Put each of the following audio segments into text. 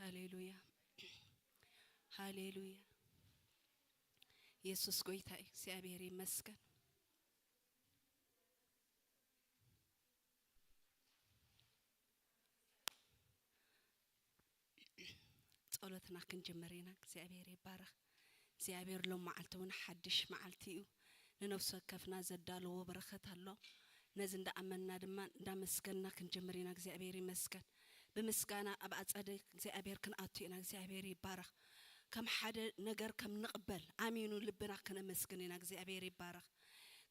ሃሌሉያ፣ ሃሌሉያ። ኢየሱስ ጎይታ እዩ። እግዚኣብሔር ይመስገን። ጸሎትና ክንጅምር ኢና። እግዚኣብሔር ይባረኽ። እግዚኣብሔር ሎም መዓልቲ እውን ሓድሽ መዓልቲ እዩ። ንነፍሲ ወከፍና ዘዳለዎ በረኸት ኣሎ። ነዚ እንዳኣመንና ድማ እንዳመስገንና ክንጅምር ኢና። እግዚኣብሔር ይመስገን። ብምስጋና ኣብ ኣጸደ እግዚኣብሔር ክንኣቱ ኢና። እግዚኣብሔር ይባረኽ። ከም ሓደ ነገር ከም ንቕበል ኣሚኑ ልብና ክነመስግን ኢና። እግዚኣብሔር ይባረኽ።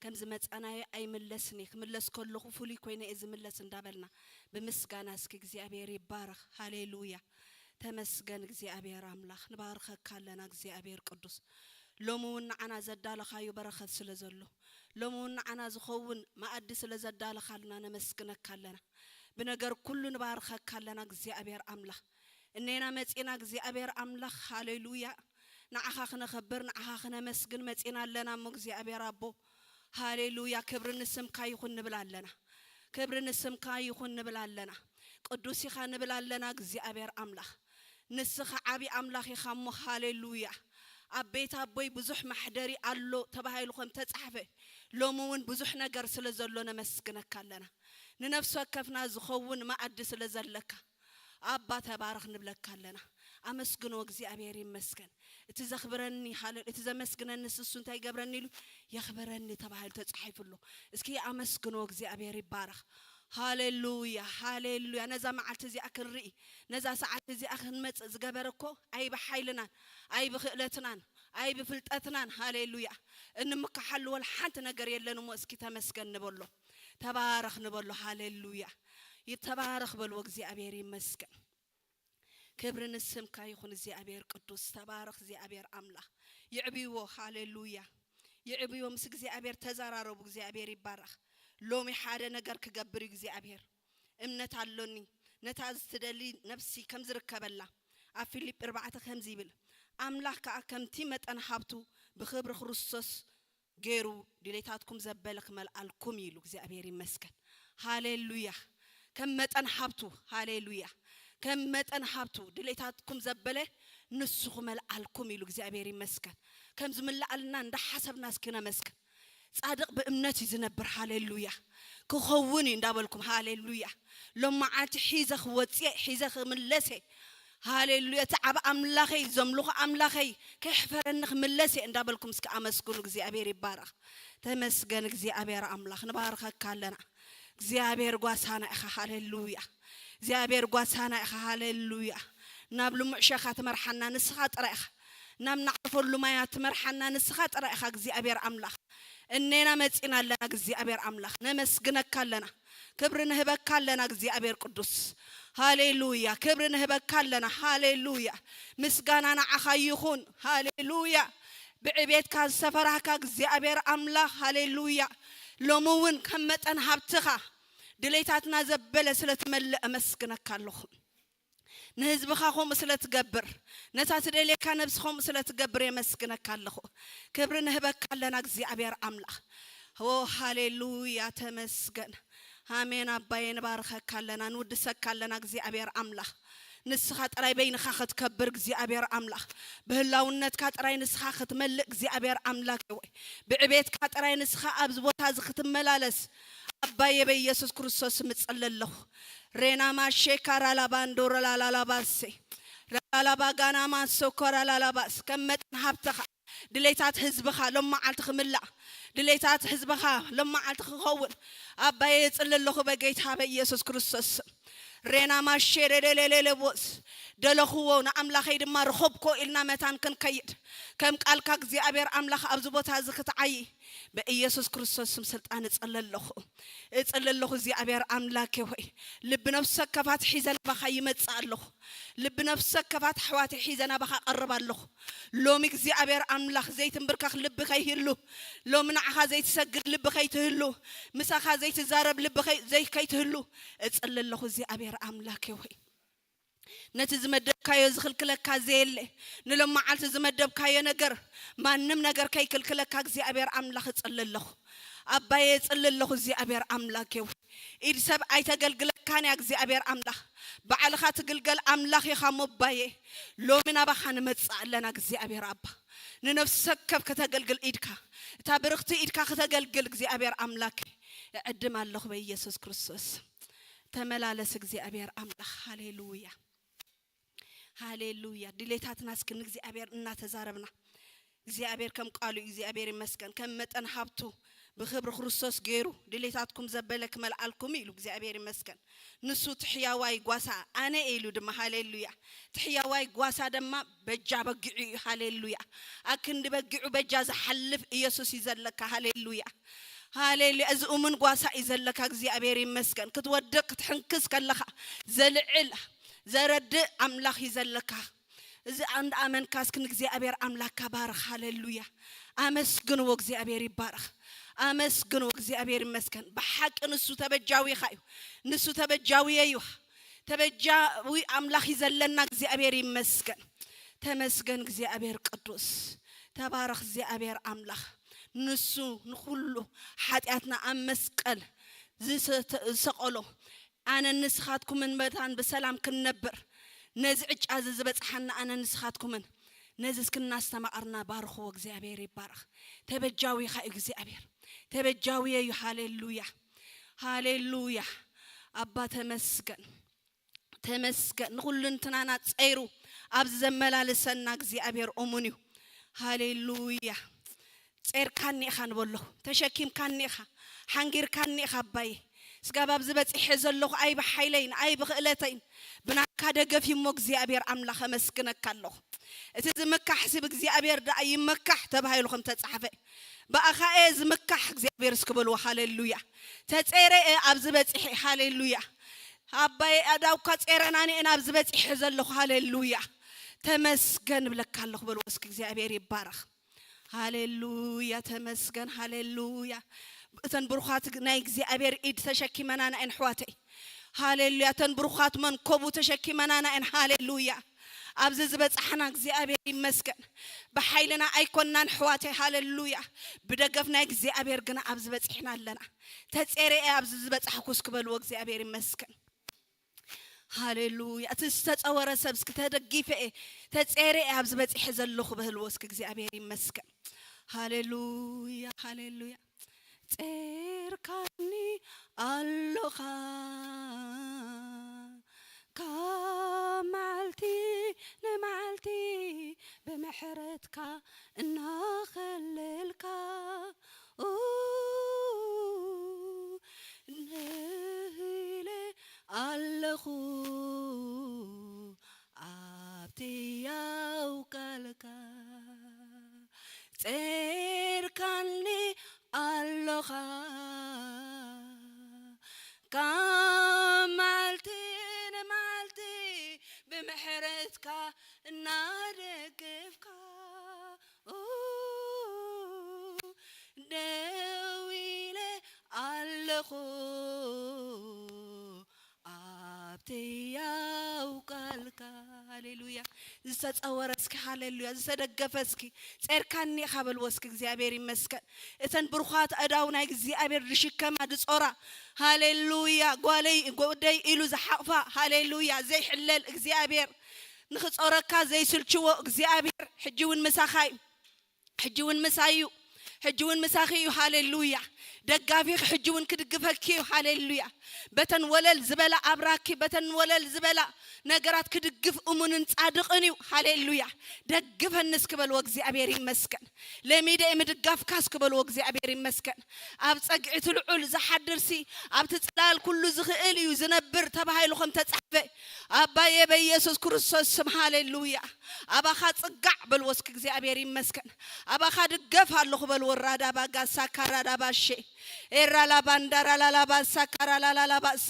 ከም ዝመጻናዮ ኣይምለስን እየ። ክምለስ ከለኹ ፍሉይ ኮይነ እየ ዝምለስ እንዳበልና ብምስጋና እስኪ እግዚኣብሔር ይባረኽ። ሃሌሉያ። ተመስገን እግዚኣብሔር ኣምላኽ። ንባርኸካ ኣለና እግዚኣብሔር ቅዱስ። ሎሚ እውን ንዓና ዘዳለኻዮ በረኸት ስለ ዘሎ፣ ሎሚ እውን ንዓና ዝኸውን መኣዲ ስለ ዘዳለኻልና ነመስግነካ ኣለና። ብነገር ኩሉ ንባርኸካ ኣለና እግዚኣብሔር ኣምላኽ። እኔና መጺና እግዚኣብሔር ኣምላኽ፣ ሃሌሉያ። ንዓኻ ክነኸብር፣ ንዓኻ ክነመስግን መጺና ኣለና እሞ እግዚኣብሔር ኣቦ፣ ሃሌሉያ። ክብሪ ንስምካ ይኹን ንብል ኣለና። ክብሪ ንስምካ ይኹን ንብል ኣለና። ቅዱስ ኢኻ ንብል ኣለና እግዚኣብሔር ኣምላኽ። ንስኻ ዓቢ ኣምላኽ ኢኻ እሞ፣ ሃሌሉያ። ኣብ ቤት ኣቦይ ብዙሕ ማሕደሪ ኣሎ ተባሂሉ ከም ተጻሕፈ፣ ሎሚ እውን ብዙሕ ነገር ስለ ዘሎ ነመስግነካ ኣለና። ንነፍሲ ወከፍና ዝኸውን መኣዲ ስለ ዘለካ፣ ኣባ ተባረኽ ንብለካ ኣለና። ኣመስግኖ እግዚኣብሔር ይመስገን። እቲ ዘኽብረኒ፣ ሃለ-፣ እቲ ዘመስግነኒ ንሱ እንታይ ይገብረኒ ኢሉ፣ የኽብረኒ ተባሂሉ ተጻሒፉ ኣሎ። እስኪ ኣመስግኖ እግዚኣብሔር ይባረኽ። ሃሌሉያ፣ ሃሌሉያ። ነዛ መዓልቲ እዚኣ ክንርኢ፣ ነዛ ሰዓት እዚኣ ክንመጽእ ዝገበረ እኮ ኣይ ብሓይልናን፣ ኣይ ብኽእለትናን፣ ኣይ ብፍልጠትናን፣ ሃሌሉያ፣ እንምክሓሉ ወላ ሓንቲ ነገር የለን እሞ እስኪ ተመስገን ንበሎ። ተባረኽ ንበሎ። ሃሌሉያ። ይተባረኽ በልዎ። እግዚኣብሔር ይመስገን። ክብሪ ንስምካ ይኹን እግዚኣብሔር ቅዱስ። ተባረኽ እግዚኣብሔር ኣምላኽ። ይዕብይዎ። ሃሌሉያ። ይዕብይዎ። ምስ እግዚኣብሔር ተዘራረቡ። እግዚኣብሔር ይባረኽ። ሎሚ ሓደ ነገር ክገብር እዩ እግዚኣብሔር። እምነት ኣሎኒ፣ ነታ ዝትደሊ ነፍሲ ከም ዝርከበላ። ኣብ ፊልጲ ኣርባዕተ ከምዚ ይብል፣ ኣምላኽ ከኣ ከምቲ መጠን ሃብቱ ብኽብሪ ክርስቶስ ገይሩ ድሌታትኩም ዘበለ ክመልኣልኩም እዩ ኢሉ። እግዚኣብሔር ይመስገን። ሃሌሉያ። ከም መጠን ሃብቱ፣ ሃሌሉያ። ከም መጠን ሃብቱ ድሌታትኩም ዘበለ ንሱ ክመልኣልኩም ኢሉ። እግዚኣብሔር ይመስገን። ከም ዝምልኣልና እንዳሓሰብና እስኪ ነመስግን። ጻድቕ ብእምነት እዩ ዝነብር። ሃሌሉያ። ክኸውን እዩ እንዳበልኩም፣ ሃሌሉያ። ሎም መዓልቲ ሒዘ ክወጽእ፣ ሒዘ ክምለስ እየ። ሃሌሉያ። እቲ ዓቢ ኣምላኸይ፣ ዘምልኾ ኣምላኸይ ከየሕፈረኒ ክምለስ እየ እንዳበልኩም እስኪ ኣመስግኑ። እግዚኣብሔር ይባረኽ። ተመስገን እግዚኣብሔር ኣምላኽ። ንባርኸካ ኣለና። እግዚኣብሔር ጓሳና ኢኻ። ሃሌሉያ። እግዚኣብሔር ጓሳና ኢኻ። ሃሌሉያ። ናብ ልሙዕ ሸኻ ትመርሓና ንስኻ ጥራይ ኢኻ። ናብ ንዓርፈሉ ማያት ትመርሓና ንስኻ ጥራይ ኢኻ እግዚኣብሔር ኣምላኽ። እኔና መጺና ኣለና እግዚኣብሔር ኣምላኽ። ነመስግነካ ኣለና። ክብሪ ንህበካ ኣለና እግዚኣብሔር ቅዱስ። ሃሌሉያ። ክብሪ ንህበካ ኣለና። ሃሌሉያ። ምስጋና ንዓኻ ይኹን። ሃሌሉያ። ብዕቤትካ ዝተፈራህካ እግዚኣብሔር ኣምላኽ። ሃሌሉያ። ሎሚ እውን ከም መጠን ሃብትኻ ድሌታትና ዘበለ ስለ ትመልእ ኣመስግነካ ኣለኹ። ንህዝብኻ ከምኡ ስለ ትገብር፣ ነታ ትደልየካ ነብሲ ከምኡ ስለ ትገብር የመስግነካ ኣለኹ። ክብሪ ንህበካ ኣለና እግዚኣብሔር ኣምላኽ። ኦ ሃሌሉያ፣ ተመስገን። ኣሜን ኣባዬ፣ ንባርኸካ ኣለና፣ ንውድሰካ ኣለና እግዚኣብሔር ኣምላኽ። ንስኻ ጥራይ በይንኻ ክትከብር እግዚኣብሔር ኣምላኽ፣ ብህላውነትካ ጥራይ ንስኻ ክትመልእ እግዚኣብሔር ኣምላኽ ወይ ብዕቤትካ ጥራይ ንስኻ ኣብዚ ቦታ እዚ ክትመላለስ ኣባዬ በኢየሱስ ክርስቶስ ምጽለ ኣለኹ። ሬና ማሼ ካራላባንዶ ረላላላባሴ ረላላባጋና ማሶ ኮራላላባስ ከም መጠን ሃብትኻ ድሌታት ህዝብኻ ሎም መዓልቲ ክምላእ፣ ድሌታት ህዝብኻ ሎም መዓልቲ ክኸውን ኣባዬ እጽሊ ኣለኹ በጌታ በኢየሱስ ክርስቶስ ስም። ሬና ማሼ ሬሌሌሌሌቦስ ደለኽዎ ንኣምላኸይ ድማ ረኸብኮ ኢልና መታን ክንከይድ ከም ቃልካ እግዚኣብሔር ኣምላኽ ኣብዚ ቦታ እዚ ክትዓዪ በኢየሱስ ክርስቶስ ስም ስልጣን እጽሊ ኣለኹ። እጽሊ ኣለኹ እግዚኣብሔር ኣምላኬ ሆይ ልቢ ነፍሲ ወከፍ ኣትሒዘ ናባኻ ይመጽእ ኣለኹ። ልቢ ነፍሲ ወከፍ ኣሕዋተይ ሒዘ ናባኻ እቐርብ ኣለኹ። ሎሚ እግዚኣብሔር ኣምላኽ ዘይትንብርከኽ ልቢ ከይህሉ፣ ሎሚ ንዓኻ ዘይትሰግድ ልቢ ከይትህሉ፣ ምሳኻ ዘይትዛረብ ልቢ ከይ-፣ ዘይ-፣ ከይትህሉ እጽሊ ኣለኹ እግዚኣብሔር ኣምላኬ ሆይ። ነቲ ዝመደብካዮ ዝኽልክለካ ዘየለ፣ ንሎም መዓልቲ ዝመደብካዮ ነገር ማንም ነገር ከይክልክለካ እግዚኣብሔር ኣምላኽ እጽሊ ኣለኹ። ኣባዬ እጽሊ ኣለኹ እግዚኣብሔር ኣምላኬ ሆይ። ኢድ ሰብ ኣይተገልግለካን እያ እግዚኣብሔር ኣምላኽ። ባዕልኻ ትግልገል ኣምላኽ ኢኻ እሞ ኣባየ፣ ሎሚ ናባኻ ንመጽእ ኣለና እግዚኣብሔር ኣባ። ንነፍሲ ወከፍ ከተገልግል ኢድካ፣ እታ ብርኽቲ ኢድካ ከተገልግል እግዚኣብሔር ኣምላክ እዕድም ኣለኹ በኢየሱስ ክርስቶስ። ተመላለስ እግዚኣብሔር ኣምላኽ። ሃሌሉያ። ሃሌሉያ። ድሌታትና እስኪ ንእግዚኣብሔር እናተዛረብና፣ እግዚኣብሔር ከም ቃሉ እዩ፣ እግዚኣብሔር ይመስገን። ከም መጠን ሃብቱ ብኽብሪ ክርስቶስ ገይሩ ድሌታትኩም ዘበለ ክመልኣልኩም ኢሉ እግዚኣብሔር ይመስገን። ንሱ ትሕያዋይ ጓሳ ኣነ እየ ኢሉ ድማ፣ ሃሌሉያ። ትሕያዋይ ጓሳ ድማ በጃ በጊዑ እዩ፣ ሃሌሉያ። ኣክንዲ በጊዑ በጃ ዝሓልፍ ኢየሱስ እዩ ዘለካ፣ ሃሌሉያ። ሃሌሉያ። እዚ እሙን ጓሳ እዩ ዘለካ፣ እግዚኣብሔር ይመስገን። ክትወድቅ ክትሕንክስ ከለኻ ዘልዕል ዘረድእ ኣምላኽ እዩ ዘለካ። እዚ እንዳኣመንካ እስኪ ንእግዚኣብሔር ኣምላክካ ባርኽ። ሃሌሉያ። ኣመስግንዎ፣ እግዚኣብሔር ይባረኽ። ኣመስግንዎ፣ እግዚኣብሔር ይመስገን። ብሓቂ ንሱ ተበጃዊኻ እዩ። ንሱ ተበጃዊየ እዩ። ተበጃዊ ኣምላኽ እዩ ዘለና፣ እግዚኣብሔር ይመስገን። ተመስገን እግዚኣብሔር ቅዱስ። ተባረኽ እግዚኣብሔር ኣምላኽ። ንሱ ንኹሉ ሓጢኣትና ኣብ መስቀል ዝሰተ-፣ ዝሰቐሎ፣ ኣነን ንስኻትኩምን መታን ብሰላም ክንነብር፣ ነዚ ዕጫ እዚ ዝበጽሓና ኣነን ንስኻትኩምን ነዚ እስክናስተማቐርና ባርኽዎ። እግዚኣብሔር ይባረኽ። ተበጃዊኻ እዩ እግዚኣብሔር። ተበጃዊየ እዩ። ሃሌሉያ። ሃሌሉያ። ኣባ ተመስገን። ተመስገን። ንኹልንትናና ጸይሩ ኣብዚ ዘመላልሰና እግዚኣብሔር እሙን እዩ። ሃሌሉያ። ጸይርካኒ ኢኻ ንበሎ። ተሸኪምካኒ ኢኻ። ሓንጊርካኒ ኢኻ ኣባዬ። ስጋብ ኣብዚ በጺሐ ዘለኹ ኣይ ብሓይለይን ኣይ ብኽእለተይን ብናትካ ደገፍ እዩ እሞ እግዚኣብሔር ኣምላኽ ኣመስግነካ ኣለኹ። እቲ ዝምካሕ ሲ ብእግዚኣብሔር ደኣ ይመካሕ ተባሂሉ ከም ተጻሕፈ፣ ብኣኻ እየ ዝምካሕ እግዚኣብሔር እስኪ በልዎ። ሃሌሉያ። ተጸይረ እየ ኣብዚ በጺሐ። ሃሌሉያ። ኣባዬ ኣዳውካ ጸይረናኒ እየ ኣብዚ በጺሐ ዘለኹ። ሃሌሉያ። ተመስገን እብለካ ኣለኹ በልዎ እስኪ። እግዚኣብሔር ይባረኽ። ሃሌሉያ። ተመስገን። ሃሌሉያ። እተን ብሩኻት ናይ እግዚኣብሔር ኢድ ተሸኪመናና እየን ኣሕዋተይ። ሃሌሉያ። እተን ብሩኻት መንኮቡ ተሸኪመናና እየን። ሃሌሉያ። ኣብዚ ዝበጻሕና እግዚኣብሔር ይመስገን። ብሓይልና ኣይኮንናን ኣሕዋተይ። ሃሌሉያ። ብደገፍ ናይ እግዚኣብሔር ግና ኣብዚ በጺሕና ኣለና። ተጸይረ እየ ኣብዚ ዝበጻሕኩ እስኪ በልዎ። እግዚኣብሔር ይመስገን። ሃሌሉያ። እቲ ዝተጸወረ ሰብ እስኪ ተደጊፈ እየ፣ ተጸይረ እየ ኣብዚ በጺሐ ዘለኹ በልዎ እስኪ። እግዚኣብሔር ይመስገን። ሃሌሉያ፣ ሃሌሉያ። ጸይርካኒ ኣሎኻ ካብ መዓልቲ ንመዓልቲ ብምሕረትካ እናኸለልካ፣ ኡ፣ ንህ ኢለ ኣለኹ ኣብቲ ያው ቃልካ። ጸይርካኒ ኣሎኻ ካብ መዓልቲ ንመዓልቲ ብምሕረትካ እናደገፍካ፣ ኡ፣ ደው ኢለ ኣለኹ ኣብቲ ያው ቃልካ። ሃሌሉያ። ዝተጸወረ እስኪ ሃሌሉያ። ዝተደገፈ እስኪ፣ ጸይርካኒ ኢኻ በልዎ እስኪ። እግዚኣብሔር ይመስገን። እተን ብሩኻት ኣእዳው ናይ እግዚኣብሔር ዝሽከማ ዝጾራ፣ ሃሌሉያ። ጓለይ፣ ጎደይ ኢሉ ዝሓቕፋ፣ ሃሌሉያ። ዘይሕለል እግዚኣብሔር፣ ንኽጾረካ ዘይስልችዎ እግዚኣብሔር ሕጂ እውን ምሳኻ እዩ። ሕጂ እውን ምሳይ እዩ። ሕጂ እውን ምሳኺ እዩ። ሃሌሉያ። ደጋፊኺ ሕጂ እውን ክድግፈኪ እዩ። ሃሌሉያ። በተን ወለል ዝበላ ኣብራኪ፣ በተን ወለል ዝበላ ነገራት ክድግፍ እሙንን ጻድቕን እዩ። ሃሌሉያ። ደግፈኒ እስኪ በልዎ፣ እግዚኣብሔር ይመስገን። ለሚደ እየ ምድጋፍካ እስኪ በልዎ፣ እግዚኣብሔር ይመስገን። ኣብ ጸግዒ እቲ ልዑል ዝሓድር ሲ ኣብቲ ጽላል ኩሉ ዝኽእል እዩ ዝነብር ተባሂሉ ከም ተጻሕፈ፣ ኣባዬ በኢየሱስ ክርስቶስ ስም፣ ሃሌሉያ። ኣባኻ ጽጋዕ በልዎ እስኪ፣ እግዚኣብሔር ይመስገን። ኣባኻ ድገፍ ኣለኹ በልዎ። ራዳባ ጋሳ ካራዳባሼ ኤራ ላባንዳራ ላላባሳ ካራ ላላላባሳ።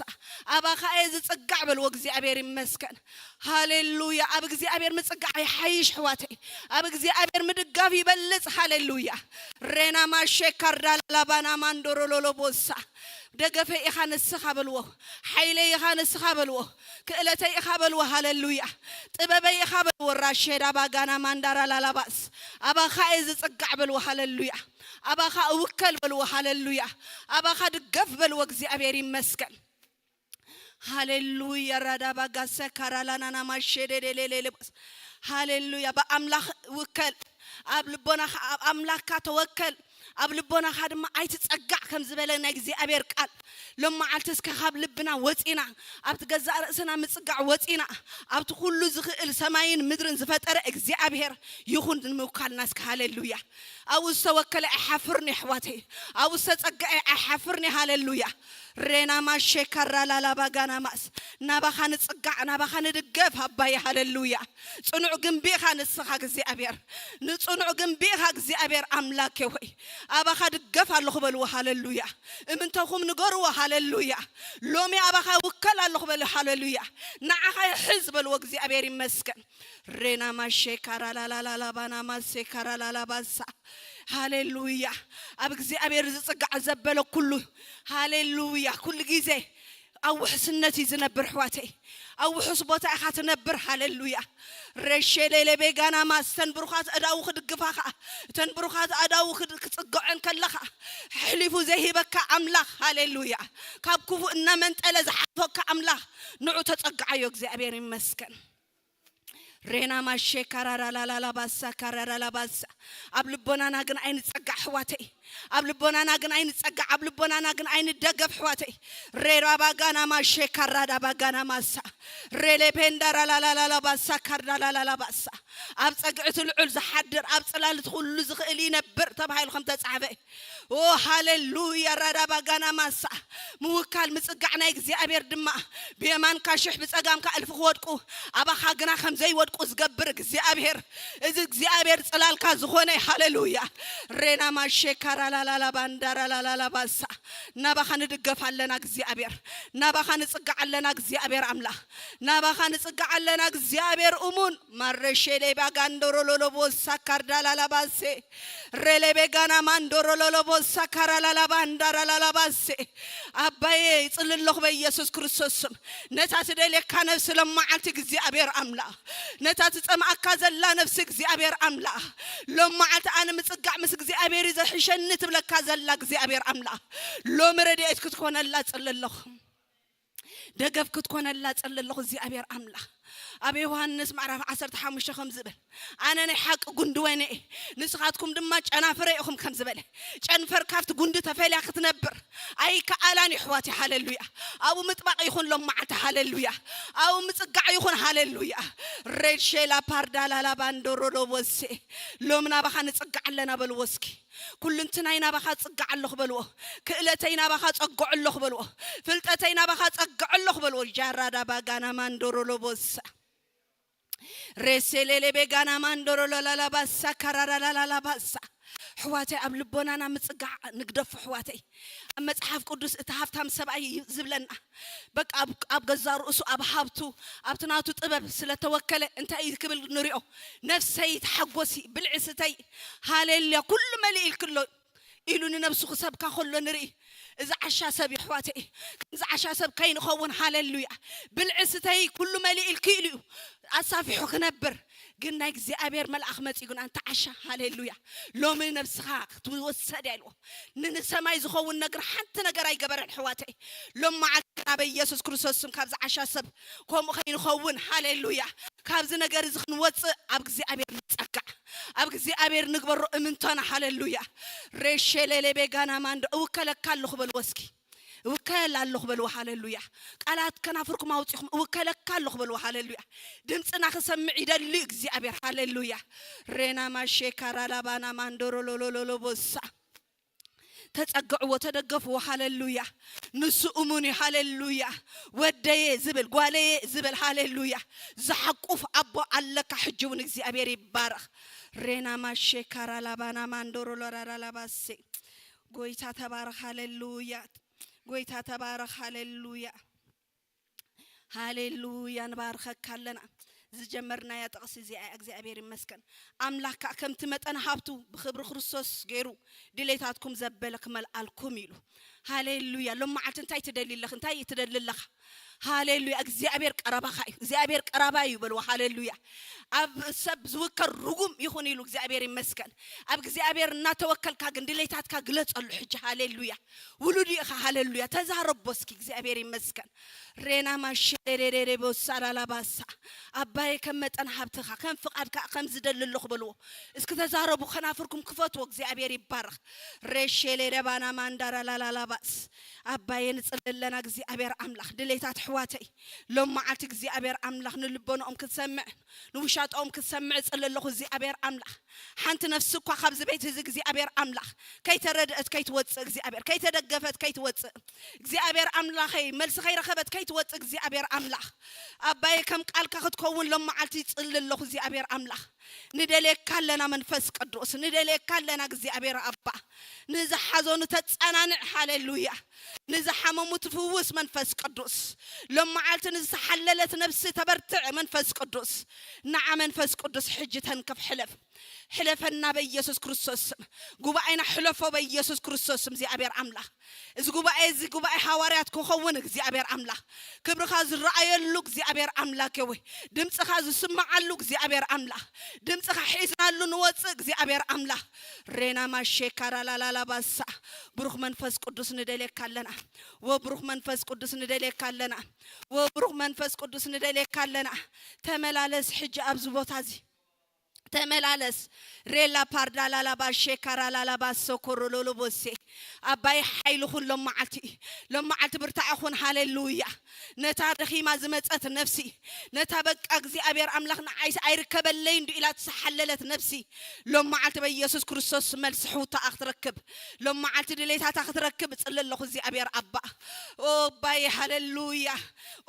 ኣባኻ እየ ዝጽጋዕ በልዎ። እግዚኣብሔር ይመስገን። ሃሌሉያ። ኣብ እግዚኣብሔር ምጽጋዕ ይሓይሽ ኣሕዋተይ። ኣብ እግዚኣብሔር ምድጋፍ ይበልጽ። ሃሌሉያ። ሬና ማሼ ካርዳ ላላባና ማንዶሮ ሎሎቦሳ። ደገፈይ ኢኻ ንስኻ በልዎ። ሓይለይ ኢኻ ንስኻ በልዎ። ክእለተይ ኢኻ በልዎ። ሃሌሉያ። ጥበበይ ኢኻ በልዎ። ራሼዳ ባጋና ማንዳራ ላላባስ። ኣባኻ እየ ዝጽጋዕ በልዎ። ሃሌሉያ። ኣባኻ እውከል በልዎ። ሃሌሉያ። ኣባኻ ድገፍ በልዎ። እግዚኣብሔር ይመስገን። ሃሌሉያ። ራዳባ ጋሰ ካራላናና ማሸደደሌሌሌ። ሃሌሉያ። ብኣምላኽ ውከል። ኣብ ልቦናኻ ኣብ ኣምላኽካ ተወከል። ኣብ ልቦናኻ ድማ ኣይትጸጋዕ ከም ዝበለ ናይ እግዚኣብሔር ቃል፣ ሎም መዓልቲ እስከ ካብ ልብና ወጺና፣ ኣብቲ ገዛእ ርእስና ምጽጋዕ ወጺና፣ ኣብቲ ኩሉ ዝኽእል ሰማይን ምድርን ዝፈጠረ እግዚኣብሔር ይኹን ንምውካልና እስከ። ሃሌሉያ። ኣብኡ ዝተወከለ ኣይሓፍርን እዩ ኣሕዋተይ። ኣብኡ ዝተጸግዐ ኣይሓፍርን እዩ። ሃሌሉያ። ሬና ማሼ ካራ ላላባ ጋና ማስ። ናባኻ ንጽጋዕ፣ ናባኻ ንድገፍ ኣባይ። ሃሌሉያ። ጽኑዕ ግንቢ ኢኻ ንስኻ እግዚኣብሔር። ንጽኑዕ ግንቢ ኢኻ እግዚኣብሔር ኣምላኬ ሆይ። ኣባኻ ድገፍ ኣለኹ በልዎ። ሃሌሉያ። እምንተኹም ንገርዎ። ሃሌሉያ። ሎሚ ኣባኻ ውከል ኣለኹ በልዎ። ሃሌሉያ። ንዓኻ ይሕዝ በልዎ። እግዚኣብሔር ይመስገን። ሬና ማሼ ካራ ላላላላባና ማሴ ካራ ላላባሳ። ሃሌሉያ። ኣብ እግዚኣብሔር ዝጽጋዕ ዘበለ ኩሉ። ሃሌሉያ። ኩሉ ግዜ ኣብ ውሕስነት እዩ ዝነብር ኣሕዋተይ። ኣብ ውሑስ ቦታ ኢኻ ትነብር። ሃሌሉያ። ሬሼሌሌ ቤጋና ማስተን ብሩኻት ኣእዳው ክድግፋኻ፣ እተን ብሩኻት ኣእዳው ክድ-፣ ክጽግዐን ከለኻ፣ ኣሕሊፉ ዘይህበካ ኣምላኽ። ሃሌሉያ። ካብ ክፉእ እናመንጠለ ዝሓልፈካ ኣምላኽ፣ ንዑ ተጸግዓዮ። እግዚኣብሔር ይመስገን። ሬና ማሼ ካራራላላባሳ ካራራላባሳ። ኣብ ልቦናና ግን ኣይንጸጋዕ ኣሕዋተይ። ኣብ ልቦናና ግን ኣይንጸጋዕ፣ ኣብ ልቦናና ግን ኣይንደገፍ ኣሕዋተይ። ሬራ ባጋና ማሼ ካራዳ ባጋና ማሳ። ሬሌ ፔንዳራላላላባሳ ካርዳላላባሳ። ኣብ ጸግዕቲ ልዑል ዝሓድር፣ ኣብ ጽላልቲ ኩሉ ዝኽእል ይነብር ተባሂሉ ከም ተጻሕፈ። ኦ ሃሌሉያ። ራዳ ባጋና ማሳ። ምውካል ምጽጋዕ ናይ እግዚኣብሔር ድማ ብየማንካ ሽሕ ብጸጋምካ እልፊ ክወድቁ ኣባኻ ግና ከም ዘይወድቁ ዝገብር እግዚኣብሔር፣ እዚ እግዚኣብሔር ጽላልካ ዝኾነ። ሃሌሉያ። ሬና ማሼ ካራላላላ ባንዳራላላላ ባሳ። ናባኻ ንድገፍ ኣለና እግዚኣብሔር። ናባኻ ንጽጋዕ ኣለና እግዚኣብሔር ኣምላኽ። ናባኻ ንጽጋዕ ኣለና እግዚኣብሔር እሙን። ማረሼሌ ባጋንዶሮሎሎቦሳ ካርዳላላባሴ። ሬሌቤ ጋና ማንዶሮሎሎቦሳ ካራላላባንዳራላላባሴ። ኣባዬ ይጽሊ ኣለኹ በኢየሱስ ክርስቶስ ስም። ነታ ትደልየካ ነፍሲ ሎም መዓልቲ እግዚኣብሔር ኣምላኽ። ነታ ትጸምኣካ ዘላ ነፍሲ እግዚኣብሔር ኣምላኽ። ሎም መዓልቲ ኣነ ምጽጋዕ ምስ እግዚኣብሔር እዩ ዘሕሸኒ ትብለካ ዘላ እግዚኣብሔር ኣምላኽ። ሎሚ ረድኤት ክትኮነላ ጽሊ ኣለኹ። ደገፍ ክትኮነላ ጸሊ ኣለኹ እግዚኣብሔር ኣምላኽ። ኣብ ዮሃንስ ምዕራፍ ዓሰርተ ሓሙሽተ ከም ዝብል፣ ኣነ ናይ ሓቂ ጉንዲ ወይኒ እየ፣ ንስኻትኩም ድማ ጨናፍረ ኢኹም ከም ዝበለ፣ ጨንፈር ካብቲ ጉንዲ ተፈልያ ክትነብር ኣይከኣላን እዩ ኣሕዋት። ሃሌሉያ። ኣብኡ ምጥባቕ ይኹን ሎም መዓልቲ። ሃሌሉያ። ኣብኡ ምጽጋዕ ይኹን። ሃሌሉያ። ሬድ ሼላ ፓርዳ ላላ ባንዶሮ ሎቦሴ። ሎም ናባኻ ንጽጋዕ ኣለና በልዎ እስኪ። ኩልንትናይ ናባኻ ጽጋዕ ኣለኹ በልዎ። ክእለተይ ናባኻ ጸግዖ ኣለኹ በልዎ። ፍልጠተይ ናባኻ ጸግዖ ኣለኹ በልዎ። ጃራዳ ባጋና ማንዶሮ ሎቦሳ። ሬሴሌሌ ቤጋና ማንዶሮ ሎላላባሳ ካራራላላባሳ። ኣሕዋተይ ኣብ ልቦናና ምጽጋዕ ንግደፉ ኣሕዋተይ። ኣብ መጽሓፍ ቅዱስ እቲ ሃብታም ሰብኣይ እዩ ዝብለና። በቃ ኣብ፣ ኣብ ገዛ ርእሱ ኣብ ሃብቱ ኣብቲ ናቱ ጥበብ ስለተወከለ እንታይ እዩ ክብል ንሪኦ። ነፍሰይ ተሓጎሲ ብልዒ ስተይ ሃሌሉያ ኩሉ መሊእልክሎ ኢሉ ንነብሱ ክሰብካ ከሎ ንርኢ። እዚ ዓሻ ሰብ ይሕዋተይ ከምዚ ዓሻ ሰብ ከይንኸውን። ሃሌሉያ። ብልዒ ስተይ ኩሉ መሊእልኪ ኢሉ እዩ ኣሳፊሑ ክነብር። ግን ናይ እግዚኣብሔር መልኣኽ መጺኡ ግን ኣንታ ዓሻ ሃሌሉያ ሎሚ ነብስኻ ክትወሰድ እያ ኢልዎ። ንንሰማይ ዝኸውን ነገር ሓንቲ ነገር ኣይገበረን ኣሕዋተይ። ሎም መዓልቲ ናብ ኢየሱስ ክርስቶስ ስም ካብዚ ዓሻ ሰብ ከምኡ ከይንኸውን። ሃሌሉያ። ካብዚ ነገር እዚ ክንወፅእ ኣብ እግዚኣብሔር ንፀጋዕ፣ ኣብ እግዚኣብሔር ንግበሮ እምንቶና። ሃሌሉያ። ሬሼሌሌ ቤጋና ማንዶ እውከለካ ኣለኹ በልዎ እስኪ። እውከል ኣለኹ በልዎ። ሃሌሉያ። ቃላት ከናፍርኩም ኣውፂኹም እውከለካ ኣለኹ በልዎ። ሃሌሉያ። ድምፅና ክሰምዕ ይደሊ እግዚኣብሔር። ሃሌሉያ። ሬና ማሼ ካራላባና ማንዶሮ ሎሎሎሎ ቦሳ። ተጸግዕዎ፣ ተደገፍዎ። ሃሌሉያ። ንሱ እሙን እዩ። ሃሌሉያ። ወደየ ዝብል፣ ጓለየ ዝብል፣ ሃሌሉያ፣ ዝሓቁፍ ኣቦ ኣለካ። ሕጂ እውን እግዚኣብሔር ይባረኽ። ሬና ማሼ ካራላባና ማንዶሮ ሎራራላባሴ። ጎይታ ተባረኽ። ሃሌሉያ። ጎይታ ተባረኽ። ሃሌሉያ። ሃሌሉያ። ንባርኸካ ኣለና። ዝጀመርናያ ጥቕሲ እዚኣ እያ። እግዚኣብሔር ይመስገን። ኣምላኽ ከኣ ከምቲ መጠን ሃብቱ ብኽብሪ ክርስቶስ ገይሩ ድሌታትኩም ዘበለ ክመልኣልኩም ኢሉ። ሃሌሉያ። ሎም መዓልቲ እንታይ ትደሊ ኣለኽ? እንታይ ትደሊ ኣለኻ? ሃሌሉያ። እግዚኣብሔር ቀረባኻ እዩ። እግዚኣብሔር ቀረባ እዩ በልዎ። ሃሌሉያ። ኣብ ሰብ ዝውከር ርጉም ይኹን ኢሉ እግዚኣብሔር ይመስገን። ኣብ እግዚኣብሔር እናተወከልካ ግን ድሌታትካ ግለጸሉ ሕጂ። ሃሌሉያ። ውሉድ ኢኻ። ሃሌሉያ። ተዛረቦ እስኪ። እግዚኣብሔር ይመስገን። ሬና ማሸሬሬሬ ቦሳላላባሳ። ኣባየ ከም መጠን ሃብትኻ ከም ፍቓድካ ከም ዝደሊ ኣለኹ በልዎ። እስኪ ተዛረቡ። ከናፍርኩም ክፈትዎ። እግዚኣብሔር ይባረኽ። ሬሼሌ ረባና ማንዳራ ላላላባስ። ኣባየ ንጽሊ ኣለና እግዚኣብሔር ኣምላኽ። ድሌታት ኣሕዋተይ ሎም መዓልቲ እግዚኣብሔር ኣምላኽ ንልቦናኦም ክትሰምዕ ንውሻጣኦም ክትሰምዕ እጽሊ ኣለኹ እግዚኣብሔር ኣምላኽ። ሓንቲ ነፍሲ እኳ ካብዚ ቤት እዚ እግዚኣብሔር ኣምላኽ ከይተረድአት ከይትወጽእ እግዚኣብሔር ከይተደገፈት ከይትወጽእ እግዚኣብሔር ኣምላኸይ መልሲ ከይረኸበት ከይትወጽእ እግዚኣብሔር ኣምላኽ። ኣባየ ከም ቃልካ ክትከውን ሎም መዓልቲ ይጽሊ ኣለኹ እግዚኣብሔር ኣምላኽ። ንደልየካ ኣለና መንፈስ ቅዱስ ንደልየካ ኣለና እግዚኣብሔር ኣባ። ንዝሓዞ ንተጸናንዕ። ሃሌሉያ። ንዝሓመሙ ትፍውስ መንፈስ ቅዱስ። ሎም መዓልቲ ንዝተሓለለት ነፍሲ ተበርትዕ መንፈስ ቅዱስ። ንዓ መንፈስ ቅዱስ ሕጂ ተንክፍ። ሕለፍ። ሕለፈና በኢየሱስ ክርስቶስ ስም። ጉባኤና ሕለፎ በኢየሱስ ክርስቶስ ስም እግዚኣብሔር ኣምላኽ። እዚ ጉባኤ እዚ ጉባኤ ሃዋርያት ክኸውን እግዚኣብሔር ኣምላኽ። ክብርኻ ዝረኣየሉ እግዚኣብሔር ኣምላኽ የወይ። ድምፅኻ ዝስምዓሉ እግዚኣብሔር ኣምላኽ። ድምፅኻ ሒዝናሉ ንወፅእ እግዚኣብሔር ኣምላኽ። ሬና ማሼካራ ላላላባሳ። ብሩኽ መንፈስ ቅዱስ ንደልየካ ኣለና። ወብሩኽ መንፈስ ቅዱስ ንደልየካ ኣለና። ወብሩኽ መንፈስ ቅዱስ ንደልየካ ኣለና። ተመላለስ ሕጂ ኣብዚ ቦታ እዚ። ተመላለስ። ሬላ ፓርዳ ላላባ ሼካራ ላላባ ሶኮሮ ሎሎቦሴ። ኣባይ ሓይሊ ኩን ሎም መዓልቲ። ሎም መዓልቲ ብርታዕ ኩን። ሃሌሉያ። ነታ ደኺማ ዝመጸት ነፍሲ፣ ነታ በቃ እግዚኣብሔር ኣምላኽ ንዓይሲ ኣይርከበለይ እንዱ ኢላ ትሰሓለለት ነፍሲ፣ ሎም መዓልቲ በኢየሱስ ክርስቶስ መልሲ ሕውታኣ ክትረክብ፣ ሎም መዓልቲ ድሌታታ ክትረክብ እጽሊ ኣለኹ እግዚኣብሔር ኣባ። ኦ ኣባይ ሃሌሉያ።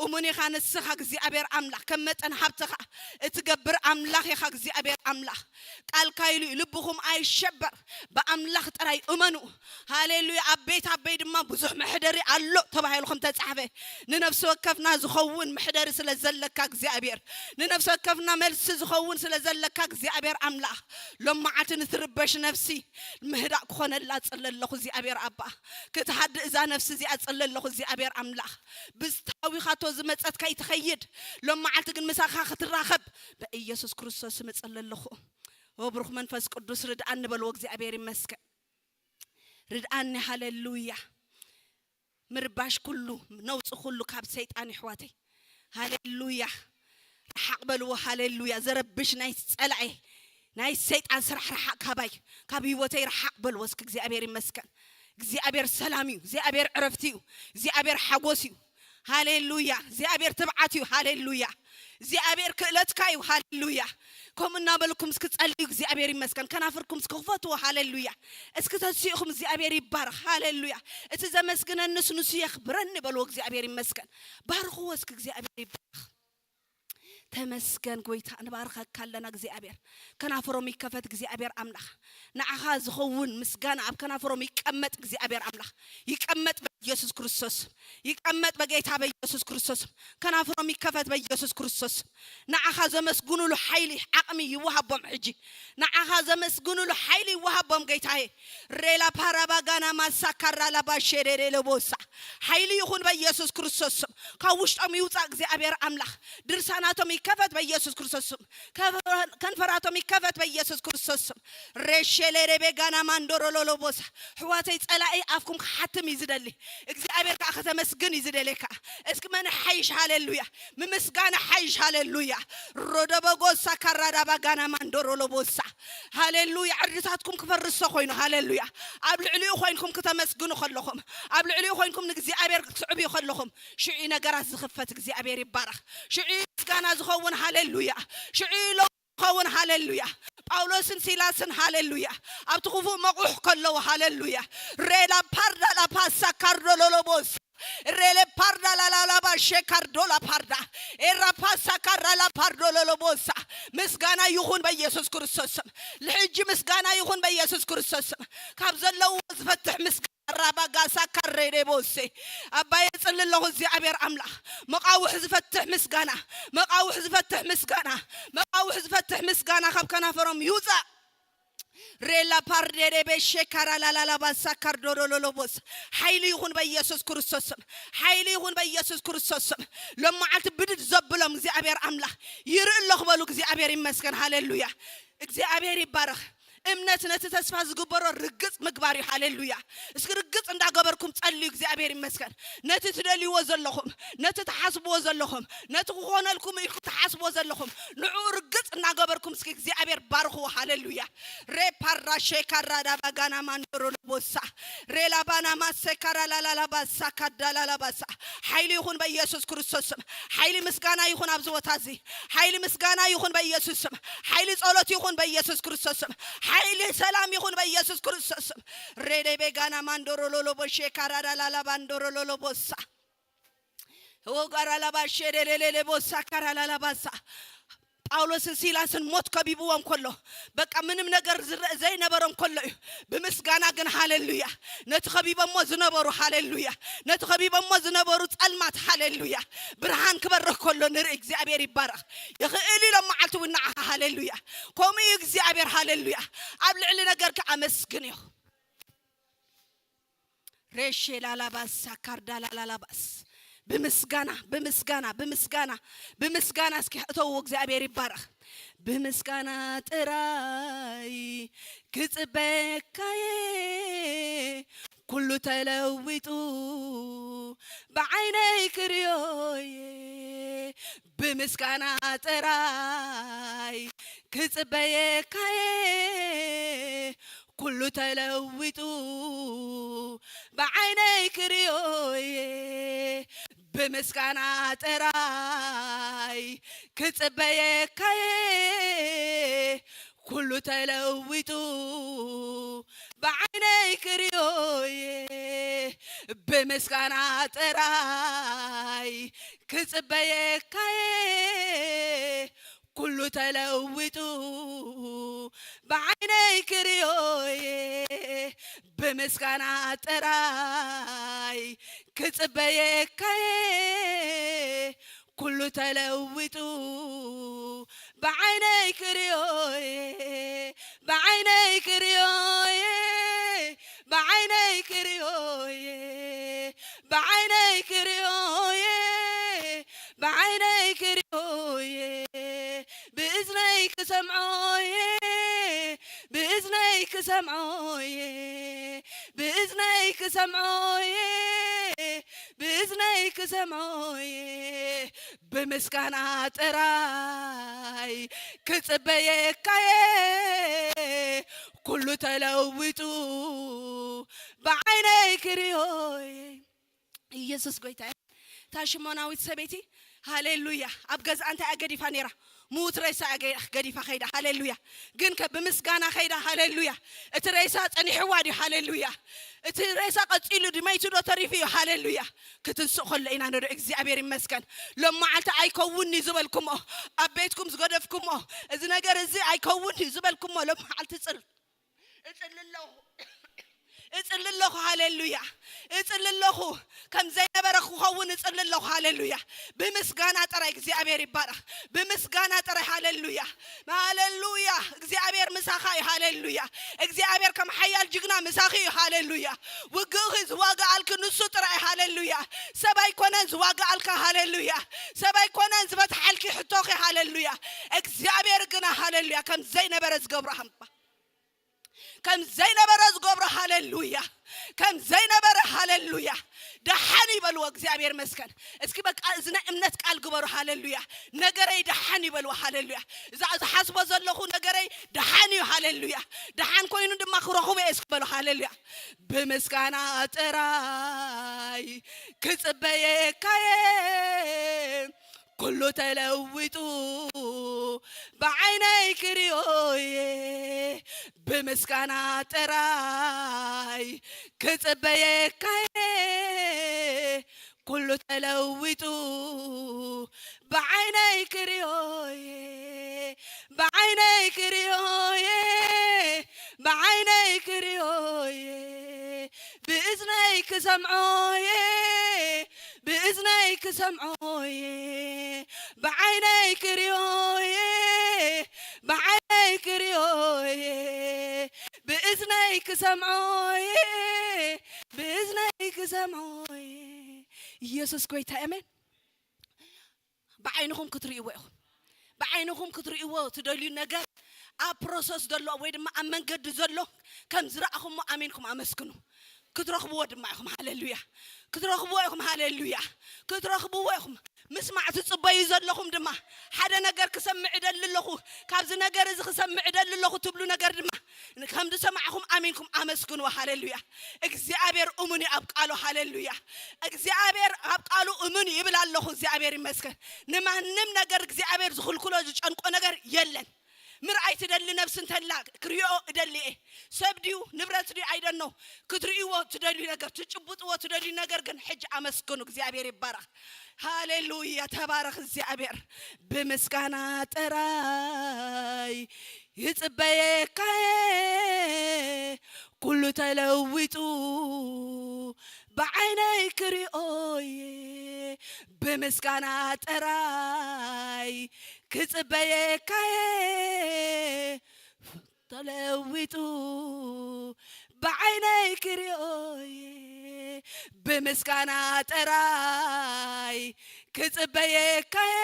እሙን ኢኻ ንስኻ እግዚኣብሔር ኣምላኽ፣ ከም መጠን ሃብትኻ እትገብር ኣምላኽ ኢኻ እግዚኣብሔር ኣምላኽ። ቃልካ ኢሉ እዩ፣ ልብኹም ኣይሸበር፣ ብኣምላኽ ጥራይ እመኑ። ሃሌሉያ። ኣብ ቤት ኣበይ ድማ ብዙሕ መሕደሪ ኣሎ ተባሂሉ ከም ተጻሕፈ፣ ንነፍሲ ወከፍና ዝኸውን መሕደሪ ስለ ዘለካ እግዚኣብሔር፣ ንነፍሲ ወከፍና መልሲ ዝኸውን ስለ ዘለካ እግዚኣብሔር ኣምላኽ፣ ሎም መዓልቲ ንትርበሽ ነፍሲ ምህዳእ ክኾነላ ጽለ ኣለኹ እግዚኣብሔር ኣባ። ክትሃድእ እዛ ነፍሲ እዚኣ ጽለ ኣለኹ እግዚኣብሔር ኣምላኽ። ብዝታዊኻቶ ዝመጸት ከይትኸይድ፣ ሎም መዓልቲ ግን ምሳኻ ክትራኸብ በኢየሱስ ክርስቶስ ስም እጽለ ኣለኹ። ኦ ብሩኽ መንፈስ ቅዱስ ርድኣኒ በልዎ። እግዚኣብሔር ይመስገን። ርድኣኒ። ሃሌሉያ። ምርባሽ ኩሉ፣ ነውፂ ኩሉ ካብ ሰይጣን ይሕዋተይ። ሃሌሉያ። ረሓቕ በልዎ። ሃሌሉያ። ዘረብሽ ናይ ጸላኤ ናይ ሰይጣን ስራሕ ረሓቕ ካባይ፣ ካብ ህይወተይ ረሓቕ በልዎ እስኪ። እግዚኣብሔር ይመስገን። እግዚኣብሔር ሰላም እዩ። እግዚኣብሔር ዕረፍቲ እዩ። እግዚኣብሔር ሓጎስ እዩ። ሃሌሉያ። እግዚኣብሔር ትብዓት እዩ። ሃሌሉያ። እግዚኣብሔር ክእለትካ እዩ። ሃሌሉያ። ከምኡ እናበልኩም እስኪ ጸልዩ። እግዚኣብሔር ይመስገን። ከናፍርኩም እስኪ ክፈትዎ። ሃሌሉያ። እስኪ ተሲእኹም። እግዚኣብሔር ይባረኽ። ሃሌሉያ። እቲ ዘመስግነንስ ንሱ የኽብረኒ በልዎ። እግዚኣብሔር ይመስገን። ባርኽዎ እስኪ። እግዚኣብሔር ይባረኽ። ተመስገን ጎይታ። ንባርኸካ ኣለና እግዚኣብሔር። ከናፍሮም ይከፈት እግዚኣብሔር ኣምላኽ። ንዓኻ ዝኸውን ምስጋና ኣብ ከናፍሮም ይቀመጥ እግዚኣብሔር ኣምላኽ። ይቀመጥ በኢየሱስ ክርስቶስ። ይቀመጥ በጌታ በኢየሱስ ክርስቶስ። ከናፍሮም ይከፈት በኢየሱስ ክርስቶስ። ንዓኻ ዘመስግኑሉ ሓይሊ ዓቕሚ ይወሃቦም ሕጂ። ንዓኻ ዘመስግኑሉ ሓይሊ ይወሃቦም ጌታዬ። ሬላ ፓራባጋና ማሳካራ ላባሼሬሬ ለቦሳ። ሓይሊ ይኹን በኢየሱስ ክርስቶስ ስም። ካብ ውሽጦም ይውፃእ እግዚኣብሔር ኣምላኽ። ድርሳናቶም ይከፈት በኢየሱስ ክርስቶስ ስም። ከንፈራቶም ይከፈት በኢየሱስ ክርስቶስ ስም። ሬሼሌ ሬቤጋና ማንዶሮ ሎሎቦሳ። ኣሕዋተይ ጸላኢ ኣፍኩም ክሓትም እዩ ዝደሊ። እግዚኣብሔር ከዓ ከተመስግን እዩ ዝደልየካ። እስኪ መን ሓይሽ ሃሌሉያ። ምምስጋና ሓይሽ ሃሌሉያ። ሮደበጎሳ ካራዳባጋና ማንዶሮ ሎቦሳ። ሃሌሉያ። ዕርድታትኩም ክፈርሶ ኮይኑ። ሃሌሉያ። ኣብ ልዕሊኡ ኮይንኩም ክተመስግኑ ከለኹም፣ ኣብ ልዕሊኡ ኮይንኩም ንእግዚኣብሔር ክትስዕብዩ ከለኹም፣ ሽዑ ነገራት ዝኽፈት እግዚኣብሔር ይባረኽ። ሽዑ ምስጋና ዝኸውን። ሃሌሉያ። ሽዑ ሎ ዝኸውን። ሃሌሉያ። ጳውሎስን ሲላስን ሃሌሉያ ኣብቲ ክፉእ መቑሕ ከለዉ። ሃሌሉያ። ሬላ ፓርዳ ላፓሳ ካርዶ ሎሎቦስ ሬሌ ፓርዳ ላላላባ ሼካርዶ ላፓርዳ ኤራ ፓሳ ካራ ላፓርዶ ሎሎቦሳ። ምስጋና ይኹን በኢየሱስ ክርስቶስ ስም። ልሕጂ ምስጋና ይኹን በኢየሱስ ክርስቶስ ስም። ካብ ዘለዎ ዝፈትሕ ምስጋና ራባጋሳ ካሬዴ ቦሴ። ኣባየ ጽሊ ኣለኹ እግዚኣብሔር ኣምላኽ። መቓውሕ ዝፈትሕ ምስጋና፣ መቓውሕ ዝፈትሕ ምስጋና፣ መቓውሕ ዝፈትሕ ምስጋና ካብ ከናፈሮም ይውጻእ። ሬላ ፓርዴዴቤ ሼካራ ላላላባሳ ካርዶዶሎሎቦስ። ሓይሊ ይኹን በኢየሱስ ክርስቶስ ስም። ሓይሊ ይኹን በኢየሱስ ክርስቶስ ስም። ሎም መዓልቲ ብድድ ዘብሎም እግዚኣብሔር ኣምላኽ ይርኢ ኣሎ ክበሉ እግዚኣብሔር ይመስገን። ሃሌሉያ። እግዚኣብሔር ይባረኽ። እምነት ነቲ ተስፋ ዝግበሮ ርግጽ ምግባር እዩ። ሃሌሉያ። እስኪ ርግጽ እንዳገበርኩም ጸልዩ። እግዚኣብሔር ይመስገን። ነቲ ትደልይዎ ዘለኹም፣ ነቲ ትሓስብዎ ዘለኹም፣ ነቲ ክኾነልኩም ኢልኩም ትሓስብዎ ዘለኹም፣ ንዕኡ ርግጽ እናገበርኩም እስኪ እግዚኣብሔር ባርኽዎ። ሃሌሉያ። ሬፓራ ሼካራ ዳባጋና ማንዶሮ ለቦሳ ሬላባና ማሰካራ ላላላባሳ ካዳላላባሳ። ሓይሊ ይኹን በኢየሱስ ክርስቶስ ስም። ሓይሊ ምስጋና ይኹን ኣብዚ ቦታ እዚ። ሓይሊ ምስጋና ይኹን በኢየሱስ ስም። ሓይሊ ጸሎት ይኹን በኢየሱስ ክርስቶስ ስም። ሓይሊ ሰላም ይኹን በኢየሱስ ክርስቶስ ስም። ሬዴቤጋና ማንዶሮ ሎሎቦ ሼካራ ዳላላባንዶሮ ሎሎቦሳ ወጋራላባ ሸደለለለቦሳ ካራላላባሳ። ጳውሎስን ሲላስን ሞት ከቢብዎም ከሎ፣ በቃ ምንም ነገር ዝረእ ዘይነበሮም ከሎ እዩ። ብምስጋና ግን ሃሌሉያ። ነቲ ከቢቦሞ ዝነበሩ ሃሌሉያ። ነቲ ከቢቦሞ ዝነበሩ ጸልማት ሃሌሉያ። ብርሃን ክበርህ ከሎ ንርኢ። እግዚኣብሔር ይባረኽ። ይኽእል ኢሎም መዓልቲ እውን ንዓኻ ሃሌሉያ። ከምኡ እዩ እግዚኣብሔር ሃሌሉያ። ኣብ ልዕሊ ነገርካ ኣመስግን እዩ። ሬሼ ላላባስ ሳካርዳ ላላላባስ። ብምስጋና፣ ብምስጋና፣ ብምስጋና፣ ብምስጋና እስኪ እተው። እግዚኣብሔር ይባረኽ። ብምስጋና ጥራይ ክጽበየካየ፣ ኩሉ ተለዊጡ ብዓይነይ ክርእዮየ። ብምስጋና ጥራይ ክጽበየካየ፣ ኩሉ ተለዊጡ ብዓይነይ ክርእዮየ። ብምስጋና ጥራይ ክጽበየካየ፣ ኩሉ ተለዊጡ ብዓይነይ ክርእዮየ። ብምስጋና ጥራይ ክጽበየካየ፣ ኩሉ ተለዊጡ ብዓይነይ ክርእዮየ። ብምስጋና ጥራይ ክጽበየካየ፣ ኩሉ ተለዊጡ ብዓይነይ ክርእዮየ፣ ብዓይነይ ክርእዮየ፣ ብዓይነይ ክርእዮየ፣ ብዓይነይ ክርእዮየ፣ ብዓይነይ ክርእዮየ፣ ብእዝነይ ክሰምዖየ፣ ብእዝነይ ክሰምዖየ፣ ብእዝነይ ክሰምዖየ፣ ብእዝነይ ክሰምዖየ፣ ብምስጋና ጥራይ ክጽበየካየ፣ ኩሉ ተለዊጡ ብዓይነይ ክርእዮየ። ኢየሱስ ጎይታ እዩ። እታ ሽሞናዊት ሰበይቲ ሃሌሉያ ኣብ ገዛ እንታይ ኣገዲፋ ነይራ? ምዉት ሬሳ እያ ገ- ገዲፋ ከይዳ። ሃሌሉያ። ግን ከ ብምስጋና ከይዳ። ሃሌሉያ። እቲ ሬሳ ጸኒሕዋ ድዩ? ሃሌሉያ። እቲ ሬሳ ቀጺሉ ድዩ? መይቱ ዶ ተሪፉ እዩ? ሃሌሉያ። ክትንስእ ከሎ ኢና ንርኢ። እግዚኣብሔር ይመስገን። ሎም መዓልቲ ኣይከውን እዩ ዝበልኩሞ፣ ኣብ ቤትኩም ዝገደፍኩሞ፣ እዚ ነገር እዚ ኣይከውን እዩ ዝበልኩሞ ሎም መዓልቲ ጽል እጽሊ ኣለኹ። እጽሊ ኣለኹ። ሃሌሉያ። እጽሊ ኣለኹ። ከም ዘይነበረ ክኸውን እጽሊ ኣለኹ። ሃሌሉያ። ብምስጋና ጥራይ እግዚኣብሔር ይባረኽ። ብምስጋና ጥራይ። ሃሌሉያ። ሃሌሉያ። እግዚኣብሔር ምሳኻ እዩ። ሃሌሉያ። እግዚኣብሔር ከም ሓያል ጅግና ምሳኺ እዩ። ሃሌሉያ። ውግእኺ ዝዋግኣልኪ ንሱ ጥራይ። ሃሌሉያ። ሰብ ኣይኮነን ዝዋግኣልካ። ሃሌሉያ። ሰብ ኣይኮነን ዝፈትሓልኪ ሕቶኺ። ሃሌሉያ። እግዚኣብሔር ግና ሃሌሉያ ከም ዘይነበረ ዝገብሮ ሃምባ ከም ዘይነበረ ዝገብሮ። ሃሌሉያ። ከም ዘይነበረ። ሃሌሉያ። ደሓን ይበልዎ። እግዚኣብሔር መስገን። እስኪ በቃ እዚ ናይ እምነት ቃል ግበሩ። ሃሌሉያ። ነገረይ ደሓን ይበልዎ። ሃሌሉያ። እዛ ዝሓስቦ ዘለኹ ነገረይ ደሓን እዩ። ሃሌሉያ። ደሓን ኮይኑ ድማ ክረኽቦ እየ እስኪ በሉ። ሃሌሉያ። ብምስጋና ጥራይ ክጽበየካየ ኩሉ ተለዊጡ ብዓይነይ ክርእዮየ ብምስጋና ጥራይ ክጽበየካየ ኩሉ ተለዊጡ ብዓይነይ ክርእዮየ ብዓይነይ ክርእዮየ ብዓይነይ ክርእዮየ ብእዝነይ ክሰምዖየ ብእዝነይ ክሰምዖየ ብዓይነይ ክርእዮየ ብዓይነይ ክርእዮየ ብእዝነይ ክሰምዖ እየ፣ ብእዝነይ ክሰምዖ እየ። ኢየሱስ ጎይታ፣ ኣሜን። ብዓይንኹም ክትርእይዎ ኢኹም። ብዓይንኹም ክትርእይዎ ትደልዩ ነገር ኣብ ፕሮሰስ ዘሎ ወይ ድማ ኣብ መንገዲ ዘሎ ከም ዝረኣኹሞ ኣሚንኩም ኣመስግኑ። ክትረኽብዎ ድማ ኢኹም። ሃሌሉያ። ክትረኽብዎ ኢኹም። ሃሌሉያ። ክትረኽብዎ ኢኹም። ምስማዕ ትጽበዩ ዘለኹም ድማ ሓደ ነገር ክሰምዕ እደሊ ኣለኹ፣ ካብዚ ነገር እዚ ክሰምዕ እደሊ ኣለኹ ትብሉ ነገር ድማ ከም ዝሰማዕኹም ኣሚንኩም ኣመስግንዎ። ሃሌሉያ። እግዚኣብሔር እሙን እዩ ኣብ ቃሉ። ሃሌሉያ። እግዚኣብሔር ኣብ ቃሉ እሙን እዩ ይብል ኣለኹ። እግዚኣብሔር ይመስገን። ንማንም ነገር እግዚኣብሔር ዝኽልክሎ ዝጨንቆ ነገር የለን። ምርኣይ ትደሊ ነብሲ እንተላ ክሪኦ እደሊ እየ። ሰብ ድዩ ንብረት ድዩ ኣይደኖ ክትርእይዎ ትደልዩ ነገር ትጭብጥዎ ትደልዩ ነገር ግን ሕጂ ኣመስግኑ። እግዚኣብሔር ይባረኽ። ሃሌሉያ። ተባረኽ እግዚኣብሔር። ብምስጋና ጥራይ ይጽበየካየ ኩሉ ተለዊጡ ብዓይነይ ክሪኦየ ብምስጋና ጥራይ ክጽበየካየ ተለዊጡ ብዓይነይ ክሪኦየ ብምስጋና ጥራይ ክጽበየካየ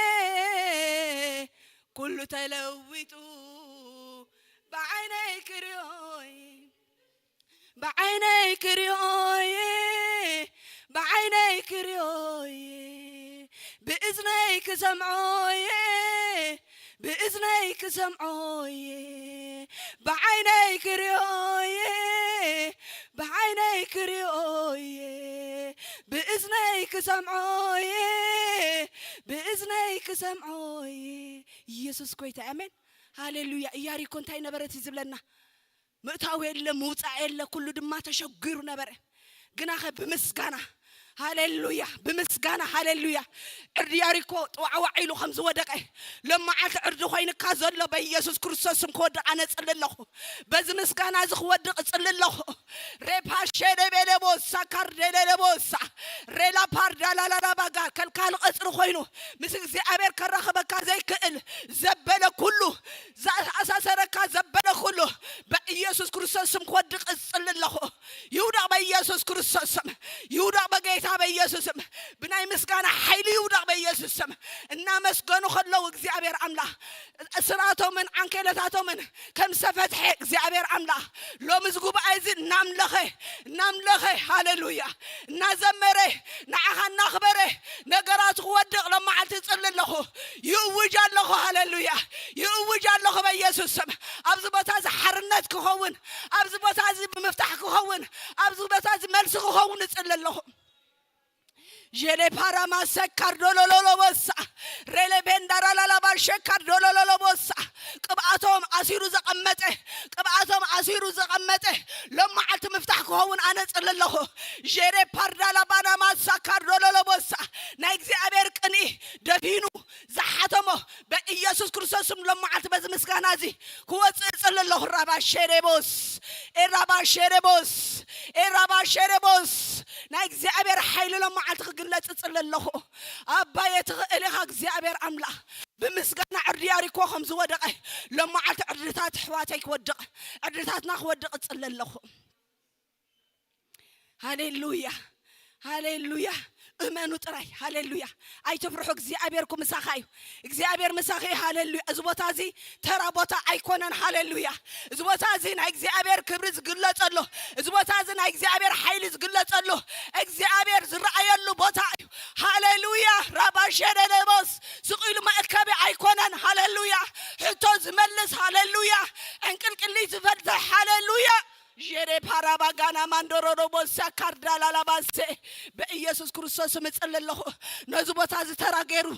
ኩሉ ተለዊጡ ብዓይነይ ክሪኦየ ብዓይነይ ክሪኦየ ብዓይነይ ክሪኦየ ብእዝነይ ክሰምዖየ ብእዝነይ ክሰምዖየ ብዓይነይ ክሪኦየ ብዓይነይ ክሪኦየ ብእዝነይ ክሰምዖየ ብእዝነይ ክሰምዖየ። ኢየሱስ ጎይታ፣ ኣሜን። ሃሌሉያ። ኢያሪኮ እንታይ ነበረት እዩ ዝብለና? ምእታው የለ፣ ምውፃእ የለ፣ ኩሉ ድማ ተሸጊሩ ነበረ። ግናኸ ብምስጋና፣ ሃሌሉያ፣ ብምስጋና፣ ሃሌሉያ፣ ዕርዲ ያሪኮ ጥዋዕዋዕ ኢሉ ከም ዝወደቀ፣ ሎመዓልቲ ዕርዲ ኮይንካ ዘሎ በኢየሱስ ክርስቶስ ስም ክወድቕ ኣነ እጽሊ ኣለኹ። በዚ ምስጋና እዚ ክወድቕ እጽሊ ኣለኹ። ሬፓ ሼደቤለቦሳ ካርዴሌለቦሳ ሬላ ፓርዳ ላላላ ባጋ ከልካሊ ቀጽሪ ኮይኑ ምስ እግዚኣብሔር ከራኽበካ ዘይክእል ዘበለ ኩሉ፣ ዘኣሳሰረካ ዘበለ ኩሉ በኢየሱስ ክርስቶስ ስም ክወድቕ እጽሊ ኣለኹ። ይውደቕ በኢየሱስ ክርስቶስ ስም። ይውደቕ በጌታ በኢየሱስ ስም። ብናይ ምስጋና ሓይሊ ይውደቕ በኢየሱስ ስም። እናመስገኑ ከለዉ እግዚኣብሔር ኣምላኽ ስራቶምን ዓንኬለታቶምን ከም ዝተፈትሐ እግዚኣብሔር ኣምላኽ ሎሚ እዚ ጉባኤ እዚ እናምለኸ እናምለኸ ሃሌሉያ እናዘመረ ንዓኻ እናኽበረ ነገራቱ ክወድቕ ሎመዓልቲ እጽሊ ኣለኹ። ይእውጅ ኣለኹ። ሃሌሉያ። ይእውጅ ኣለኹ በኢየሱስ ስም። ኣብዚ ቦታ እዚ ሓርነት ክኸውን፣ ኣብዚ ቦታ እዚ ብምፍታሕ ክኸውን፣ ኣብዚ ቦታ እዚ መልሲ ክኸውን እጽሊ ኣለኹ። ዤሌ ፓራማ ሰካር ዶሎሎሎ ቦሳ ሬሌ ቤንዳራ ላላባ ሸካር ዶሎሎሎ ቦሳ ቅብኣቶም ኣሲሩ ዘቐመጠ ቅብኣቶም ኣሲሩ ዘቐመጠ ሎም መዓልቲ ምፍታሕ ክኸውን ኣነ ጽሊ ኣለኹ። ዤሬ ፓርዳላ ባናማ ሳካር ዶሎሎ ቦሳ ናይ እግዚኣብሔር ቅንኢ ደፊኑ ዝሓተሞ በኢየሱስ ክርስቶስ ስም ሎም መዓልቲ በዚ ምስጋና እዚ ክወጽእ እጽሊ ኣለኹ። ራባ ሼሬቦስ ኤራባ ሼሬቦስ ኤራባ ሼሬቦስ ናይ እግዚኣብሔር ሓይሊ ሎም መዓልቲ ክግለጽ እጽሊ ኣለኹ። ኣባየ ትኽእል ኢኻ እግዚኣብሔር ኣምላኽ። ብምስጋና ዕርዲ ያሪኮ ከም ዝወደቐ ሎም መዓልቲ ዕርድታት ኣሕዋተይ ክወድቕ ዕርድታትና ክወድቕ እጽሊ ኣለኹ። ሃሌሉያ ሃሌሉያ። እመኑ ጥራይ። ሃሌሉያ። ኣይትፍርሑ፣ እግዚኣብሔር ኩ ምሳኻ እዩ። እግዚኣብሔር ምሳኺ እዩ። ሃሌሉያ። እዚ ቦታ እዚ ተራ ቦታ ኣይኮነን። ሃሌሉያ። እዚ ቦታ እዚ ናይ እግዚኣብሔር ክብሪ ዝግለጸሉ፣ እዚ ቦታ እዚ ናይ እግዚኣብሔር ሓይሊ ዝግለጸሉ፣ እግዚኣብሔር ዝረኣየሉ ቦታ እዩ። ሃሌሉያ። ራባሸደለቦስ ስቕ ኢሉ መእከቢ ኣይኮነን። ሃሌሉያ። ሕቶ ዝመልስ፣ ሃሌሉያ። ዕንቅልቅሊ ዝፈትሕ፣ ሃሌሉያ። ዤሬ ፓራባጋና ማንዶሮሮቦሳ ካርዳላላባሴ በኢየሱስ ክርስቶስ እምጽል ኣለኹ። ነዚ ቦታ እዚ ተራ ገይሩ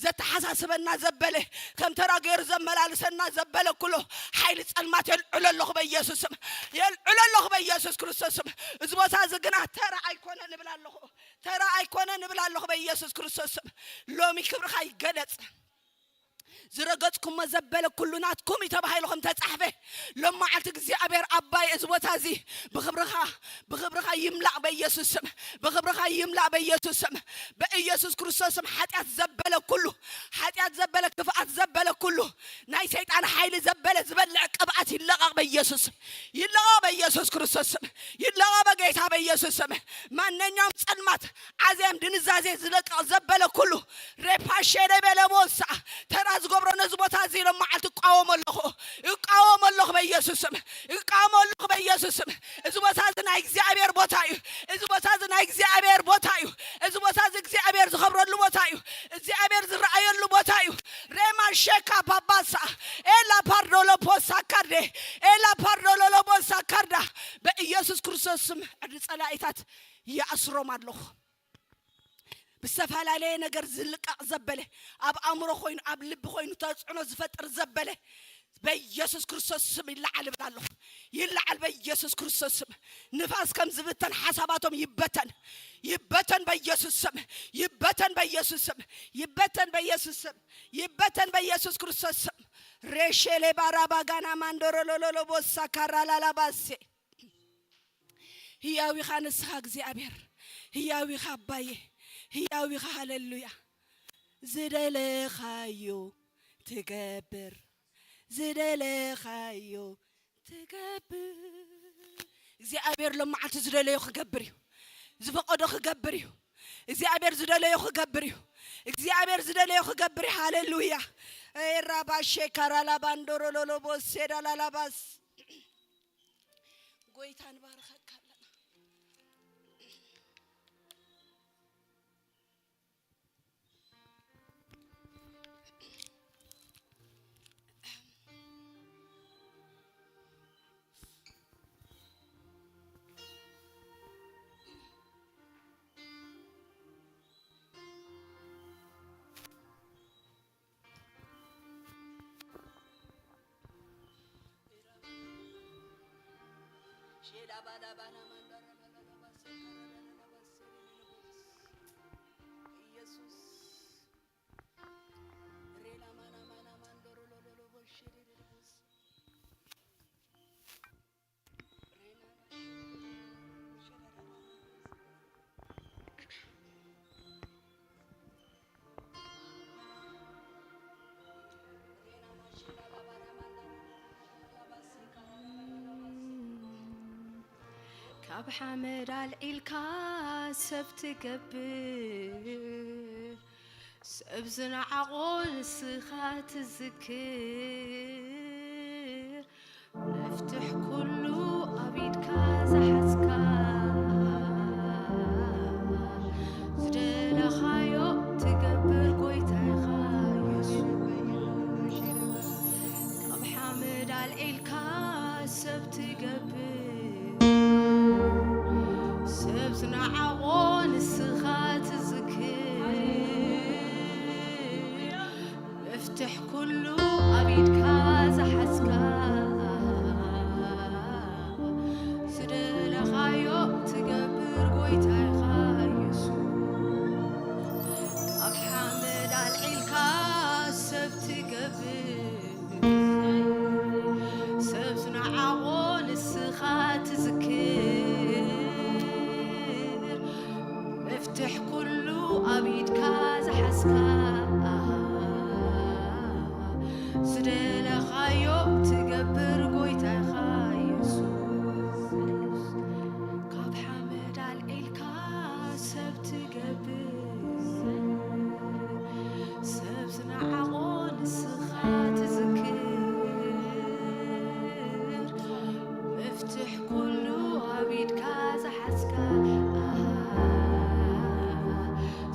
ዘተሓሳስበና ዘበለ፣ ከም ተራ ገይሩ ዘመላልሰና ዘበለ ኩሎ ሓይሊ ጸልማት የልዕሎ ኣለኹ በኢየሱስ ስም። የልዕሎ ኣለኹ በኢየሱስ ክርስቶስ ስም። እዚ ቦታ እዚ ግና ተራ ኣይኮነ ንብል ኣለኹ። ተራ ኣይኮነ ንብል ኣለኹ በኢየሱስ ክርስቶስ ስም። ሎሚ ክብርኻ ይገለጽ። ዝረገጽኩሞ ዘበለ ኩሉ ናትኩም እዩ ተባሂሉ ከም ተጻሕፈ፣ ሎማዓልቲ እግዚኣብሔር ኣባይ እዚ ቦታ እዚ ብኽብርኻ፣ ብኽብርኻ ይምላእ በኢየሱስ ስም፣ ብኽብርኻ ይምላእ በኢየሱስ ስም፣ በኢየሱስ ክርስቶስ ስም። ሓጢኣት ዘበለ ኩሉ፣ ሓጢኣት ዘበለ፣ ክፍኣት ዘበለ ኩሉ፣ ናይ ሰይጣን ሓይሊ ዘበለ ዝበልዕ ቅብኣት ይለቐቕ በኢየሱስ ስም፣ ይለቐቕ በኢየሱስ ክርስቶስ ስም፣ ይለቐቕ በጌታ በኢየሱስ ስም። ማንኛውም ጸልማት፣ ዓዜም፣ ድንዛዜ ዝለቀቕ ዘበለ ኩሉ፣ ሬፓሼ ደበለ ቦሳ፣ ተራ ዝገብሮ ነዚ ቦታ እዚ ኢሎም መዓልቲ እቃወሞ ኣለኹ። እቃወሞ ኣለኹ በኢየሱስ ስም። እቃወሞ ኣለኹ በኢየሱስ ስም። እዚ ቦታ እዚ ናይ እግዚኣብሔር ቦታ እዩ። እዚ ቦታ እዚ ናይ እግዚኣብሔር ቦታ እዩ። እዚ ቦታ እዚ እግዚኣብሔር ዝኸብረሉ ቦታ እዩ። እግዚኣብሔር ዝረኣየሉ ቦታ እዩ። ሬማ ሼካ ባባሳ፣ ኤላ ፓርዶሎ ፖሳ ካርዴ፣ ኤላ ፓርዶሎ ሎቦሳ ካርዳ። በኢየሱስ ክርስቶስ ስም ዕድሪ ጸላኢታት ይኣስሮም ኣለኹ። ብዝተፈላለየ ነገር ዝልቀቕ ዘበለ፣ ኣብ ኣእምሮ ኮይኑ፣ ኣብ ልቢ ኮይኑ ተጽዕኖ ዝፈጥር ዘበለ፣ በኢየሱስ ክርስቶስ ስም ይለዓል እብል ኣለኹ። ይለዓል በኢየሱስ ክርስቶስ ስም። ንፋስ ከም ዝብተን ሓሳባቶም ይበተን። ይበተን በኢየሱስ ስም። ይበተን በኢየሱስ ስም። ይበተን በኢየሱስ ስም። ይበተን በኢየሱስ ክርስቶስ ስም። ሬሼሌ ባራባጋና ማንዶሮሎሎሎ ቦሳ ካራላላባሴ። ህያው ኢኻ ንስኻ እግዚኣብሔር፣ ህያው ኢኻ ኣባዬ፣ ህያው ኢኻ። ሃሌሉያ። ዝደለኻዮ ትገብር፣ ዝደለኻዮ ትገብር። እግዚኣብሔር ሎም መዓልቲ ዝደለዮ ክገብር እዩ፣ ዝፈቐዶ ክገብር እዩ። እግዚኣብሔር ዝደለዮ ክገብር እዩ። እግዚኣብሔር ዝደለዮ ክገብር እዩ። ሃሌሉያ። ኤራባሼ ካራላባንዶሮሎሎቦ ሴዳላላባስ። ጎይታ ንባርኸካ ኣለና። ካብ ሓመድ ኣልዒልካ ሰብ ትገብር፣ ሰብ ዝነዓቖ ንስኻ ትዝክር። መፍትሕ ኩሉ ኣብ ኢድካ ዝሓዝካ፣ ዝደለኻዮ ትገብር ጎይታ ኢኻ የሱስ። ካብ ሓመድ ኣልዒልካ ሰብ ትገብር፣ ሰብ ዝነዓቖ ንስኻ ትዝክር። መፍትሕ ኩሉ ኣብ ኢድካ ዝሓዝካ፣ ዝደለኻዮ ትገብር ጎይታ ኢኻ የሱስ። ካብ ሓመድ ኣልዒልካ ሰብ ትገብር፣ ሰብ ዝነዓቖ ንስኻ ትዝክር። መፍትሕ ኩሉ ኣብ ኢድካ ዝሓዝካ፣ ዝደለኻዮ ትገብር ጎይታ ኢኻ የሱስ። ካብ ሓመድ ኣልዒልካ ሰብ ትገብር፣ ሰብ ዝነዓቖ ንስኻ ትዝክር። መፍትሕ ኩሉ ኣብ ኢድካ ዝሓዝካ፣ ኣሃ፣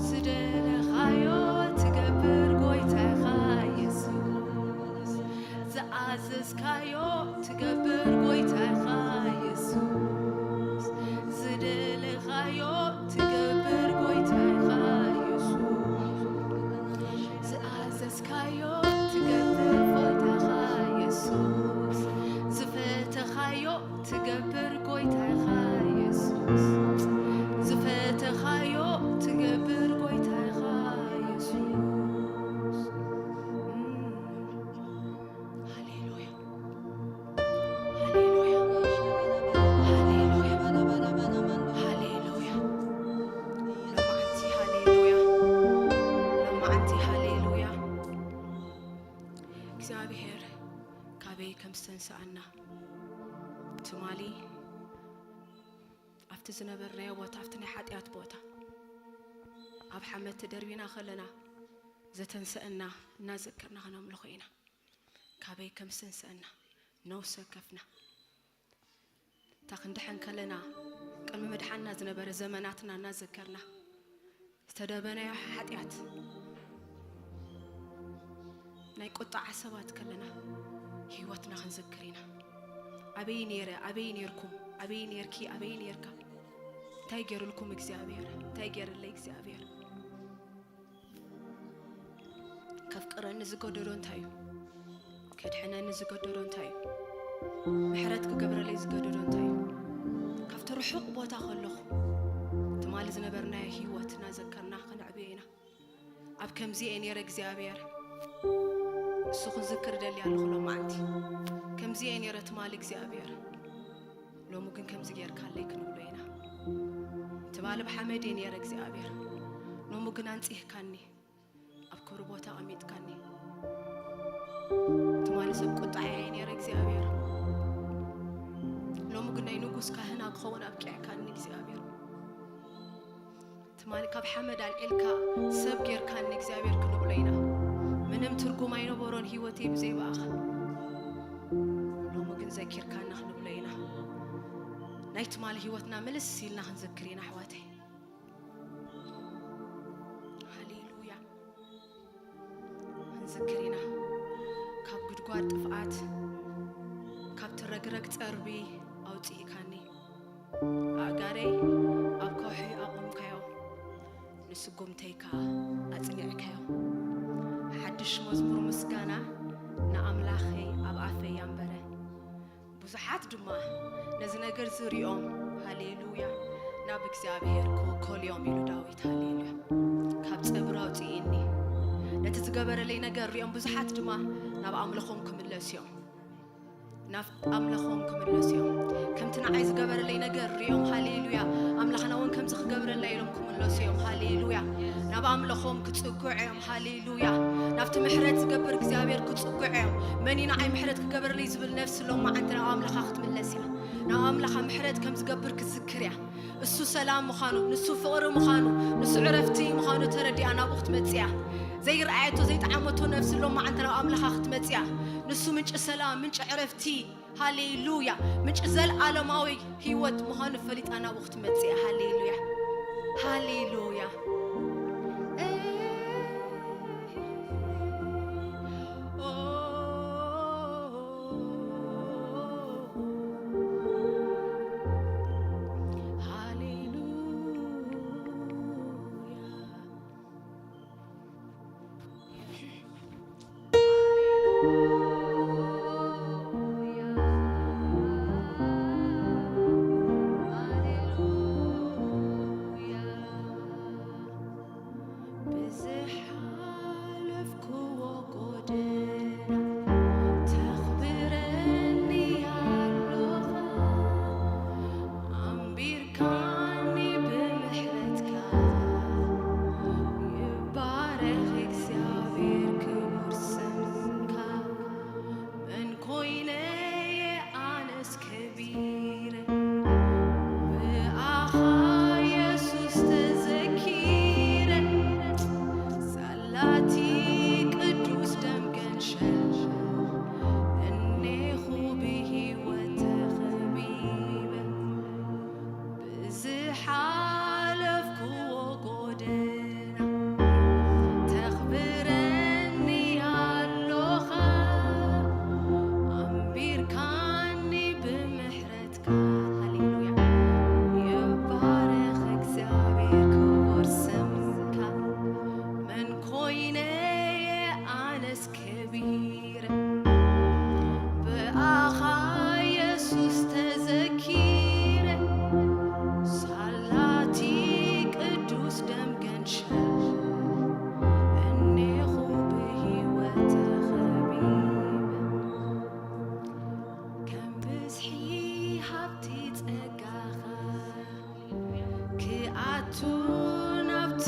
ዝደለኻዮ ትገብር ጎይታ ኢኻ የሱስ። ዝኣዘዝካዮ ትገብር ጎይታ ኢኻ የሱስ። ዝደለኻዮ ትገብር ጎይታ ኢኻ የሱስ። ዝኣዘዝካዮ ትገብር ጎይታ ኢኻ የሱስ። ዝፈተኻዮ ትገብር ጎይታ ኢኻ የሱስ። ዝፈተኻዮ ትገብር ጎይታ ኢኻ የሱስ። ሰኣና። ትማሊ ኣብቲ ዝነበርናዮ ቦታ፣ ኣብቲ ናይ ሓጢኣት ቦታ፣ ኣብ ሓመድ ተደርቢና ከለና ዘተንሰአና እናዘከርና ከነምልኾ ኢና። ካበይ ከም ዝተንሰአና ነውሰ ከፍና፣ እታ ክንድሐን ከለና ቅድሚ ምድሓንና ዝነበረ ዘመናትና እናዘከርና፣ ዝተደበናዮ ሓጢኣት፣ ናይ ቁጣ ዓሰባት ከለና ህይወትና ክንዝክር ኢና። ኣበይ ነይረ፣ ኣበይ ነይርኩም፣ ኣበይ ነይርኪ፣ ኣበይ ነይርካ፣ እንታይ ገይሩልኩም እግዚኣብሔር፣ እንታይ ገይሩለይ እግዚኣብሔር? ከፍቅረኒ ዝገደዶ እንታይ እዩ? ከድሕነኒ ዝገደዶ እንታይ እዩ? ምሕረት ክገብረለይ ዝገደዶ እንታይ እዩ? ካብቲ ርሑቕ ቦታ ከለኹ፣ ትማሊ ዝነበርናዮ ህይወት እናዘከርና ከነዕብዮ ኢና። ኣብ ከምዚ እየ ነይረ እግዚኣብሔር፣ እሱ ክዝክር ደሊ ኣለኹ ሎማዓንቲ። ከምዚ እየ ነይረ ትማሊ እግዚኣብሔር፣ ሎሚ ግን ከምዚ ጌርካለይ ክንብሎ ኢና። ትማሊ ብሓመድ እየ ነይረ እግዚኣብሔር፣ ሎሚ ግን ኣንጺህካኒ፣ ኣብ ክብሪ ቦታ ኣቐሚጥካኒ። ትማሊ ሰብ ቁጣ እየ ነይረ እግዚኣብሔር፣ ሎሚ ግን ናይ ንጉስ ካህና ክኸውን ኣብቂዕካኒ እግዚኣብሔር። ትማሊ ካብ ሓመድ ኣልዒልካ ሰብ ጌርካኒ እግዚኣብሔር ክንብሎ ኢና። ምንም ትርጉም ኣይነበሮን ህይወተይ ብዘይ ብኣኻ። ሎሚ ግን ዘኪርካና ክንብሎ ኢና። ናይ ትማሊ ህይወትና ምልስ ኢልና ክንዘክር ኢና ኣሕዋተይ። ሃሌሉያ። ክንዝክር ኢና። ካብ ጉድጓድ ጥፍኣት፣ ካብቲ ረግረግ ጸርቢ ኣውጽኢካኒ። ኣእጋረይ ኣብ ከውሒ ኣቆምካዮ፣ ንስጉምተይ ከኣ ኣጽኒዕካዮ። ሓድሽ መዝሙር ምስጋና ንኣምላኸይ ኣብ ኣፈይ ኣንበረ። ብዙሓት ድማ ነዚ ነገር እዚ ሪኦም፣ ሃሌሉያ፣ ናብ እግዚኣብሔር ክውከሉ እዮም ኢሉ ዳዊት። ሃሌሉያ። ካብ ጸብሪ ኣውጽኢኒ። ነቲ ዝገበረለይ ነገር ሪኦም ብዙሓት ድማ ናብ ኣምልኾም ክምለሱ እዮም። ናብ ኣምልኾም ክምለሱ እዮም። ከምቲ ንዓይ ዝገበረለይ ነገር ሪኦም፣ ሃሌሉያ፣ ኣምላኽና እውን ከምዚ ክገብረለይ ኢሎም ክምለሱ እዮም። ሃሌሉያ። ናብ ኣምልኾም ክጽግዑ እዮም። ሃሌሉያ። ናብቲ ምሕረት ዝገብር እግዚኣብሔር ክጽግዑ እዮም። መን እዩ ንዓይ ምሕረት ክገብረለይ ዝብል ነፍሲ ሎማዓንቲ ናብ ኣምላኻ ክትምለስ እያ። ናብ ኣምላኻ ምሕረት ከም ዝገብር ክትዝክር እያ። እሱ ሰላም ምዃኑ፣ ንሱ ፍቕሪ ምዃኑ፣ ንሱ ዕረፍቲ ምዃኑ ተረዲኣ ናብኡ ክትመጽእ እያ። ዘይረኣየቶ ዘይጠዓመቶ ነፍሲ ሎማዓንቲ ናብ ኣምላኻ ክትመጽእ እያ። ንሱ ምንጪ ሰላም፣ ምንጪ ዕረፍቲ፣ ሃሌሉያ፣ ምንጪ ዘለኣለማዊ ህይወት ምዃኑ ፈሊጣ ናብኡ ክትመጽእ እያ። ሃሌሉያ፣ ሃሌሉያ። ሃሌሉያ። ብዝሓለፍክዎ ጎደና ተኽብረኒ ኣለኻ፣ ኣንቢርካኒ ብምሕረትካ። ይባረኽ እግዚኣብሔር ክቡር ስምካ። መን ኮይነ ኣነስ ከቢረ፣ ብኣኻ የሱስ ተዘኪረ። ሳላቲ ቅዱስ ደም ገንሸል፣ እኔኹ ብህይወት ተኸቢበ። ብዝሓለፍክዎ ጎደና ተኽብረኒ ኣሎኻ፣ ኣንቢርካኒ ብምሕረትካ። ሃሌሉያ። ይባረኽ እግዚኣብሔር ክቡር ስምካ። መን ኮይነ ኣነስ ከቢረ፣ ብኣኻ የሱስ ተዘኪረ። ሳላቲ ቅዱስ ደም ገንሸል፣ እኔኹ ብህይወት ተኸቢበ። ከም ብዝሒ ሃብቲ ጸጋኻ ክኣቱ ናብቲ